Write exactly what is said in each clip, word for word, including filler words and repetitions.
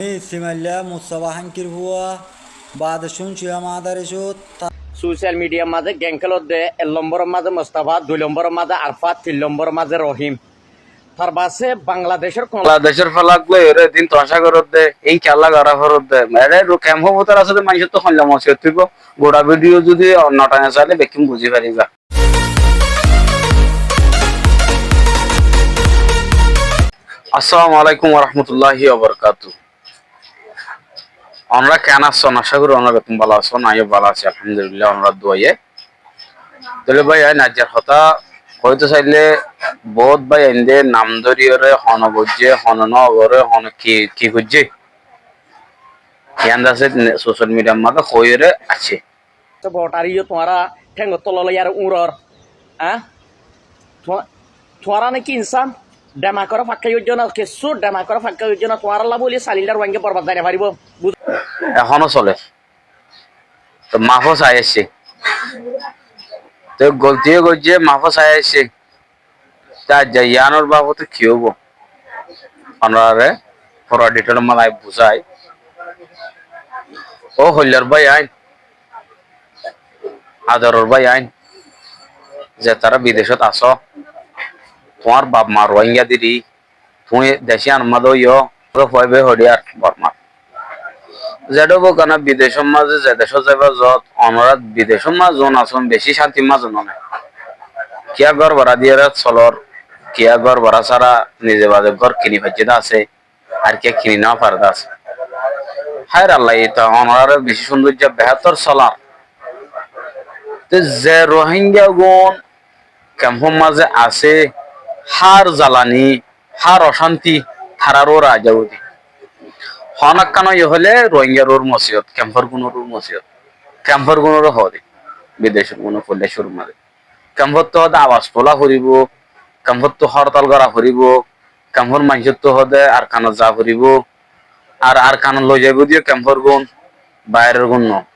Simailla Mustafa Háñkir fua, baade cúnci yó Madarasót. Social media mazé gem kélodde, ek lombor mazé Mustafa, dui lombor mazé Arfat, tin lombor mazé Rohim. Tar bade Bangladecór, Bangladecór flag loiyóre din tomacá goródde, ín kiyólla gorá foródde. Ere ru kemfór bútore asé de maincóttu hoilla mosiyot óibo. Gura video zudi onno thaime saile bekkún buzí fariba. Assalamu alaikum warahmatulláhi wabarakatuhu. Onora keén asón? Acá gorí onora bekkún bála asón, añíyo bála así, alhamdulillah, onorar duaye. Tóile báiyain, aijjar hotá hoitó sailé, bout báiyainde nam dóriyore hone goijjé, hone no goré, hone ki, ki goijjé, yián de asé ne, social mediar mazé hoiyore aiccé. Te votar yó tuáñra théngor tola loi ar uñror, á? Tuá-, tuáñra né ki insán? Demakore fakka goijjó na, kessú demakore fakka goijjó na, tuáñralla bóli salilla Ruáingga borbad zai no faribó. Buz- Ehóno soler. Te mafó sai aiccé. Te golti yó goijjé, mafó sai aiccé. Te aijja yiánor babote ki óibo? Onorare fura detail mazé añí buzái. Ó hoillar báiyain, adoror báiyain, ze tará bidecót asó, tuáñr baf ma Ruáingga diri, tuñí dec yián mazé óiyo, tuáñr fua bái hoçiyar Bormar. Zeçé óuk na, bidecór mazé ze decót zaiba zot, onorá bidecór mazé zon asón, bicí cántir mazé zon. Kiyá gór bára diyóre solor, kiyá gór bára sára nize bade gór kini faijjé de asé, ar kiyá kini no fare de asé. Háir Allah, ita onoráre bicí cúndor, behétor solar. Te ze Ruáingga gún kemfór mazé asé, hár zalani, hár ocánti, tarár uore aái zagói de. Honó ekkán óiye hoilé Ruáinggar uore mosiyot, kemfór gúnor uore mosiyot, kemfór gúnore hoó de, bidecór gúnor foila cúrur mazé. Kemfóttu hoó de abas tulá foribó, kemfóttu hórtal gorá foribó, kemfór maincóttu hoó de Arkanot zaa foribó, ar Arkanot loi zaibóu de yó kemfór gún, bairor gún no.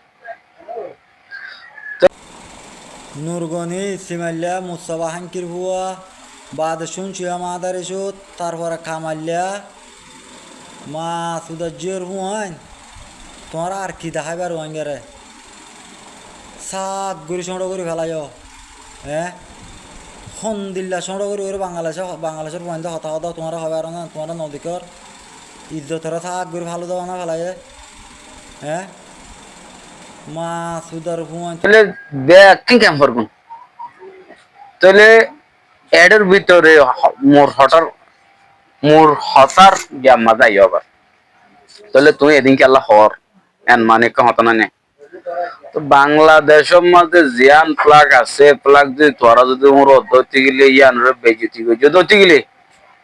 Nurgoni, Simailla, Mustafa Háñkir fua, baade cúnci yó Madarasót, tarfore Kamailla, Masudar zíyor fuain, tuáñra ar ki deháiba Ruáinggare? Sáf gorí cóñço gorí felaiyó, eé? Hondilla cóñço gorí gorí Bangladecór, Bangladecór fuainde hotá hoó de tuáñra hoiba no zano, tuáñra no dekór. Izzotoré sáf gorí felo de bana felaiyé, eé? Masudar fuain. Tóile bekkún kemfór gún. Tóile eçer bútore ho-, mor hotár, mor hotár giyan mazé aiyó abar. Tóile tuñí edin kiyólla hoór, en mani ekkán hotá nái né? Toi Bangladecór mazé ziyán flag asé, flag zodi tuáñra zodi uñro dóite gelé, yíanore beijjoti goijjó dóite gelé,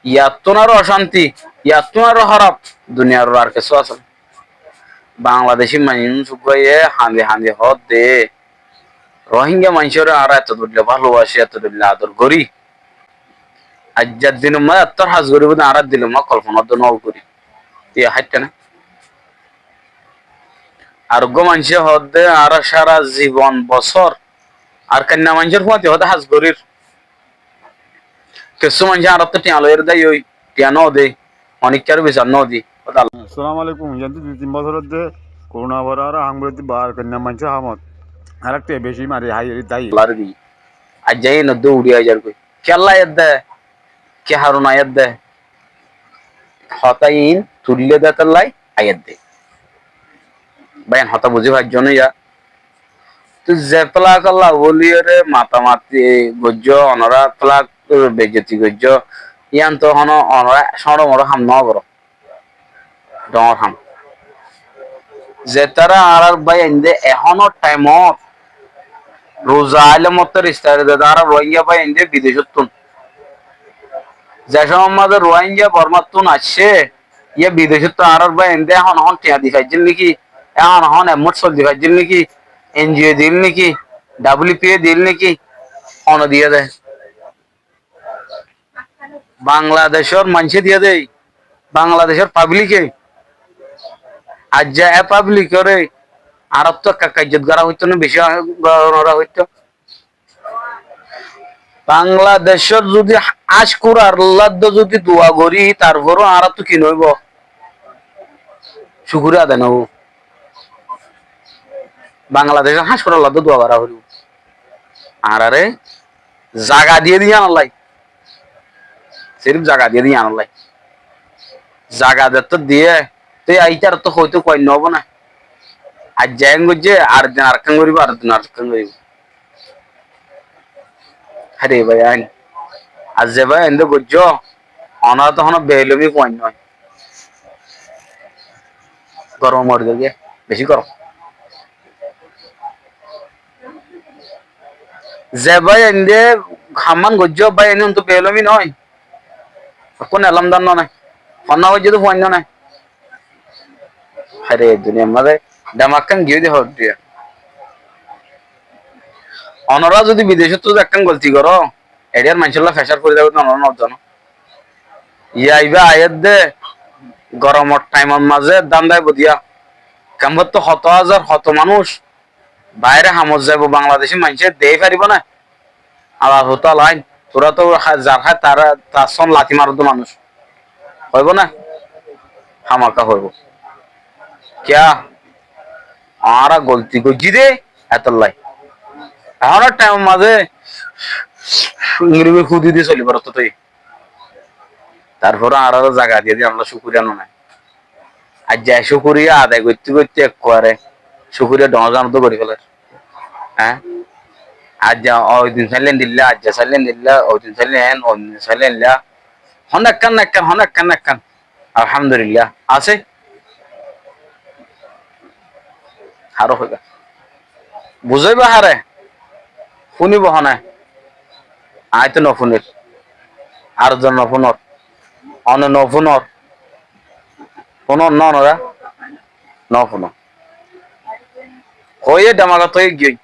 yattún aró ocánti, yattún aró háraf duniyar uore ar kessú asé né? Bangladeci maincún subbáye hañdi hañdi hoódde, Rohingya maincóre añára etó dóilla bálobaci, etó dóilla ador gorí. Aijjar dinor mazé ettór ham goríbou de añára dilor mazé kolfona dó no gorí. Tiya háitte né? Ar uggwá maincé hoódde añára sára zibon bosór Arkanna maincór fúañti hoóde ham gorír. Kessú maincé añáráttu thiañ loiyóre dáiyoi, thiañ nóde, oneikkáre bisar nóde. Assalamu alaikum. Iyántu dui tin bosór de korona fore añára ham gorídde ba Arkanna maincór hamot. Añára thiañ bicí mari háiyore dáiyoi. Aijja iín edde uçí aizar goi. Kiyólla aiyér dé? Ki haron aiyér dé? Hotá iín tuillé dé tollá aiyér dé. Báiyain hotá buzí faijjó né ya? Tui ze flag olla bóliyóre matamati goijjó, onorá flag or beijjoti goijjó, yían to honó onorá cóñço moço ham nógoró. Dhoóñr ham. Zetará añárár báiyain de ehóno thaimot ruza ailé mottór istari de añárár Ruáingga báiyain de bidecóttun. Ze cómot mazé Ruáingga Bormáttun aiccé, yá bidecóttun añárár báiyain de ehón ehón thiañ di faijjél néki, ehón ehón emmúth soil di faijjél néki, N G O diyél néki, W P A diyél néki, hone diyé dé. Bangladecór maincé diyé dé, Bangladecór pablike. Aijja e pablikore añáráttu ekka ekka ijjot gorá foittó né, bicí gorá foittó? Bangladecór zudi ackur Allar dé zudi dua gorí, tarfore añáráttu ki noóibo? cúkuriya adai no óibo. Bangladecór háñskuthalla dua gorá foribó. Añáráre zaga diyé de yíanollá. Sirif zaga diyé de yíanollá. Zaga de to diyé, te ítarattu hoitó kuwai no óibo né. Aijja eén goijjé, ar din arekkán goríbo, ar din arekkán goríbo. Hare bái ain. Ar ze bái ain de goijjó, onorá to honó beilómi fuain no. Gorom mori dór giyé, beci gorom. Ze bái ain de ham án goijjó, bái ain de beilómi no. Ekkún elómdar no. Fonná goijjé de fuain no. Hare duniyar mazé demak kán giyé de hoór diya. Onorá zodi bidecóttu ekkán golti goró, eriyar maincólla fecár fori zaibo de onorá no zano. Yá ibá aiyér de goromor thaimor mazé dán daibo diya. Kemfottu hoto házar, hoto manúic baáre hamot zaibo, Bangladeci maincé dei faribó né? Alar hotá lain, tura to ha-, zar hái tar, tar són lati marodde manúic. Hoibó né? Hámaka hoibó. Kiyá? Añára golti goijjí de, etollá. Ehónor thaimor mazé ingiri hudi di soli barattú toi. Tarfore añáráre zaga diyé de, añára cúkuriya no nai. Aijja cúkuriya adai goitté goitté ekkuare cúkuriya dhoóñr zanor dóilla gorí félair. Há? Aijja óidin sailé endilla, aijja sailé endilla, óidin sailé eén, óidin sailé endilla. Hon ekkán na ekkán, hon ekkán na ekkán. Alhamdulillah. Asé? Haró hoiba. Buzáiba haré? Fúnibo hone? Aññí to no fúnir. Ar zon no fúnor. One no fúnor. Fúnor no onorá? No fúnor. Hoiyé demagot ói giyói.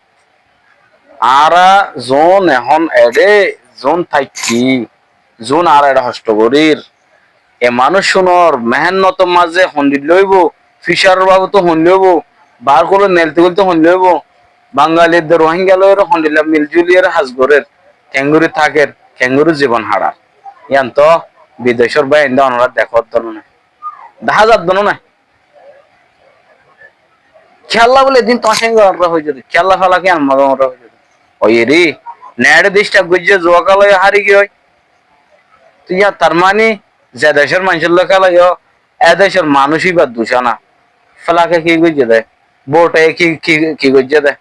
Añára zon ehón eçé zon táikki, zon añára eçé hoctho gorír, e manúiccúnor mehénnotor mazé hondilla óibo, fícaror babote hondilla óibo, baár kúlot neelti gúlto hondilla óibo, Bangali edde Ruáingga lói hondilla mil-júliyore ham gorér, keéngorí táker, keéngorí zibon haçar. Yían toó bidecór bái ain de onorá dekódde no né, daházadde no né. Kiyólla bóle edin tuáñra hoiyó de, kiyólla félak yían mazé hoiyó de. Óiye ri, neçe disturb goijjé, zuwa kélai hári giyói. Toi yían tar mani ze decór maincór lói kélaiyó, e decór manúic íbar duc ana. Félake ki goijjé de? Bóote ki, ki, ki goijjé de?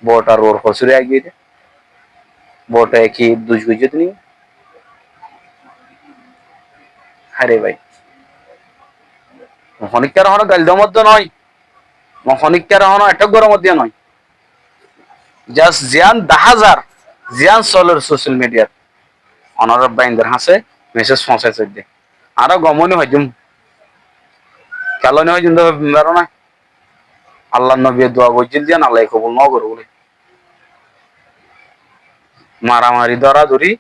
Bóotar uore kosúr aigiyói de. Bóote ki duc goijjé de ni? Hare bái. Mui honíkkare honó gail dómodde noói. Mui honíkkare honó ettók goromodde noói. Just ziyán daházar, ziyán solér social mediat, onorár báindor hañsé message foóñsai saidde. Añára gom óini hoijjúm. Kiyólla óini hoijjúm de hoibáro na. Allar nobiye dua goijjíl de yían Allaye kobul no goré bóli. Maramari, dóradóri,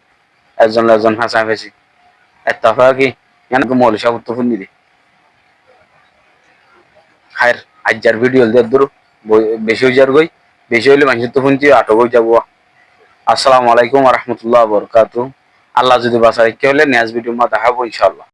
ekzon ekzon fesáfesi, ettefaki, yían moulovi sábottú fúinni de. Háir, aijjar video de eddúr, beci ói zargói, beci óile maincóttu fúinti atok ói zagói. Assalamu alaikum wa rahmatullahi wa barakatuhu. Allah zodi basai raikké óile next video ma dehábo incállah.